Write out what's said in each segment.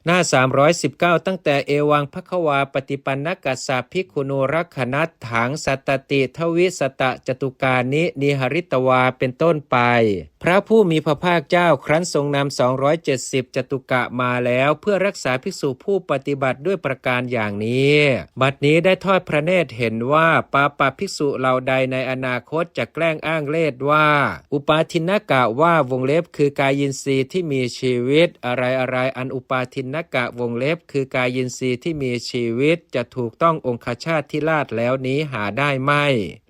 ໜ້າສາມຮ້ອຍສິບເກົ້າ ຕັ້ງແຕ່ ເອວັງ ພະຄະວາ ປະຕິປັນນະກັດສະ ພິກຂຸນູ ລັກຂະນັດຖັງ ສັດຕະຕິ ທະວິສະຕະ ຈະຕຸການິ ນິຫະລິຕະວາ ເປັນຕົ້ນໄປ. ພະຜູ້ມີພະພາກເຈົ້າ ຄັ້ນຊົງນຳສອງຮ້ອຍເຈັດສິບຈະຕຸກະມາແລ້ວ ເພື່ອຮັກສາພິກສຸຜູ້ປະຕິບັດດ້ວຍປະການຢ່າງນີ້, ບັດນີ້ໄດ້ທອດພະເນດເຫັນວ່າ ປາປະພິກສຸເຫຼົ່າໃດໃນອະນາຄົດຈະແກ້ງອ້າງເລດວ່າ ອຸປາທິນນະກະວ່າ ວົງເລັບ ຄືກາຍິນຊີທີ່ມີຊີວິດ ອະໄລໆ ອັນອຸປາທິນນະກະ ວົງເລັບ ຄືກາຍິນຊີທີ່ມີຊີວິດ ຈະຖືກຕ້ອງອົງຄະຊາດທິລາດແລ້ວນີ້ຫາໄດ້ໄໝ?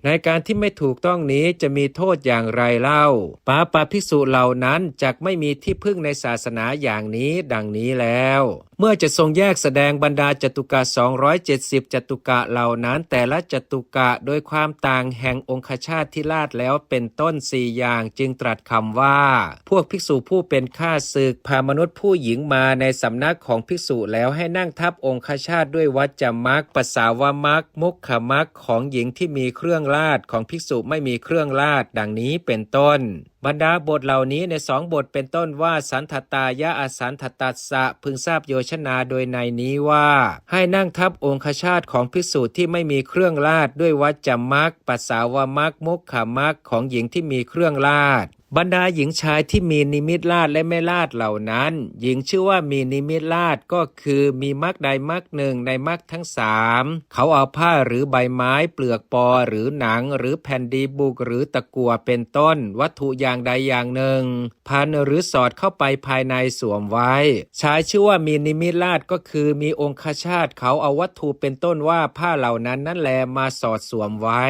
ໃນການທີ່ໄມ່ຖືກຕ້ອງນີ້ຈະມີໂທດຢ່າງໃດເລົ່າ? ປາປະພິກສຸເຫຼົ່ານັ້ນຈັກໄມ່ມີທີ່ເພິ່ງໃນສາສະໜາຢ່າງນີ້ ດັ່ງນີ້ແລ້ວ. ເມື່ອຈະຊົງແຍກສະແດງບັນດາຈະຕຸກະສອງຮ້ອຍເຈັດສິບຈະຕຸກະເຫຼົ່ານັ້ນ ແຕ່ລະຈະຕຸກະໂດຍຄວາມຕ່າງແຫ່ງອົງຄະຊາດທິລາດແລ້ວເປັນຕົ້ນສີ່ຢ່າງ ຈຶ່ງຕລັດຄຳວ່າ ພວກພິກສຸຜູ້ເປັນຂ້າສຶກ ພາມະນຸດຜູ້ຍິງມາໃນສຳນັກຂອງພິກສຸແລ້ວ ໃຫ້ນັ່ງທັບອົງຄະຊາດດ້ວຍວັດຈະມັກ ປະສາວະມັກ ມຸກຂະມັກ ຂອງຍິງທີ່ມີເຄື່ອງລາດ ຂອງພິກສຸໄມ່ມີເຄື່ອງລາດ ດັ່ງນີ້ເປັນຕົ້ນ. ບັນດາບົດເຫຼົ່ານີ້ໃນສອງບົດເປັນຕົ້ນວ່າ ສັນທະຕາຍະ ອະສັນທະຕັດສະ ເພິ່ງຊາບໂຍຊະນາໂດຍໃນນີ້ວ່າ ໃຫ້ນັ່ງທັບອົງຄະຊາດຂອງພິກສຸທີ່ໄມ່ມີເຄື່ອງລາດ ດ້ວຍວັດຈະມັກ ປະສາວະມັກ ມຸກຂະມັກ ຂອງຍິງທີ່ມີເຄື່ອງລາດ. ບັນດາຍິງຊາຍທີ່ມີນິມິດລາດ ແລະ ແມ່ລາດເຫຼົ່ານັ້ນ, ຍິງຊື່ວ່າມີນິມິດລາດ ກໍຄືມີມັກໃດມັກໜຶ່ງໃນມັກທັງສາມ, ເຂົາເອົາຜ້າ ຫຼື ໃບໄມ້, ເປືອກປໍ ຫຼື ໜັງ ຫຼື ແຜ່ນດີບຸກ ຫຼື ຕະກົ່ວ ເປັນຕົ້ນ, ວັດຖຸຢ່າງໃດຢ່າງໜຶ່ງ, ພັນ ຫຼື ສອດເຂົ້າໄປພາຍໃນສວມໄວ້. ຊາຍຊື່ວ່າມີນິມິດລາດ ກໍຄືມີອົງຄະຊາດ ເຂົາເອົາວັດຖຸເປັນຕົ້ນວ່າຜ້າເຫຼົ່ານັ້ນນັ້ນແລ ມາສອດສວມໄວ້.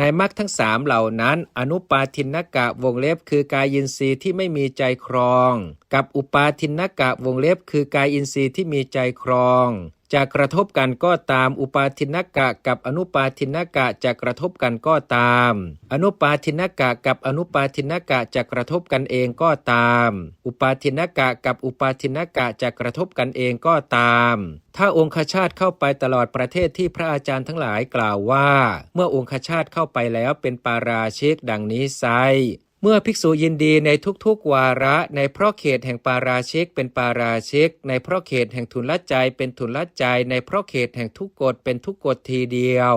ໃນມັກທັງສາມເຫຼົ່ານັ້ນ, ອະນຸປາທິນນະກະ ວົງເລັບ ຄືກາຍອິນຊີທີ່ໄມ່ມີໃຈຄອງ ກັບອຸປາທິນນະກະ ວົງເລັບ ຄືກາຍອິນຊີທີ່ມີໃຈຄອງ ຈະກະທົບກັນກໍຕາມ, ອຸປາທິນນະກະກັບອະນຸປາທິນນະກະຈະກະທົບກັນກໍຕາມ, ອະນຸປາທິນນະກະກັບອະນຸປາທິນນະກະຈະກະທົບກັນເອງກໍຕາມ, ອຸປາທິນນະກະກັບອຸປາທິນນະກະຈະກະທົບກັນເອງກໍຕາມ. ຖ້າອົງຄະຊາດເຂົ້າໄປຕະຫຼອດປະເທດທີ່ພະອາຈານທັງຫຼາຍກ່າວວ່າ ເມື່ອອົງຄະຊາດເຂົ້າໄປແລ້ວເປັນປາລາຊິກ ດັ່ງນີ້ໄຊ. ເມື່ອພິກສຸຍິນດີໃນທຸກໆວາລະ, ໃນເພາະເຂດແຫ່ງປາລາຊິກເປັນປາລາຊິກ, ໃນເພາະເຂດແຫ່ງທຸນລະໃຈເປັນທຸນລະໃຈ, ໃນເພາະເຂດແຫ່ງທຸກກົດເປັນທຸກກົດທີດຽວ.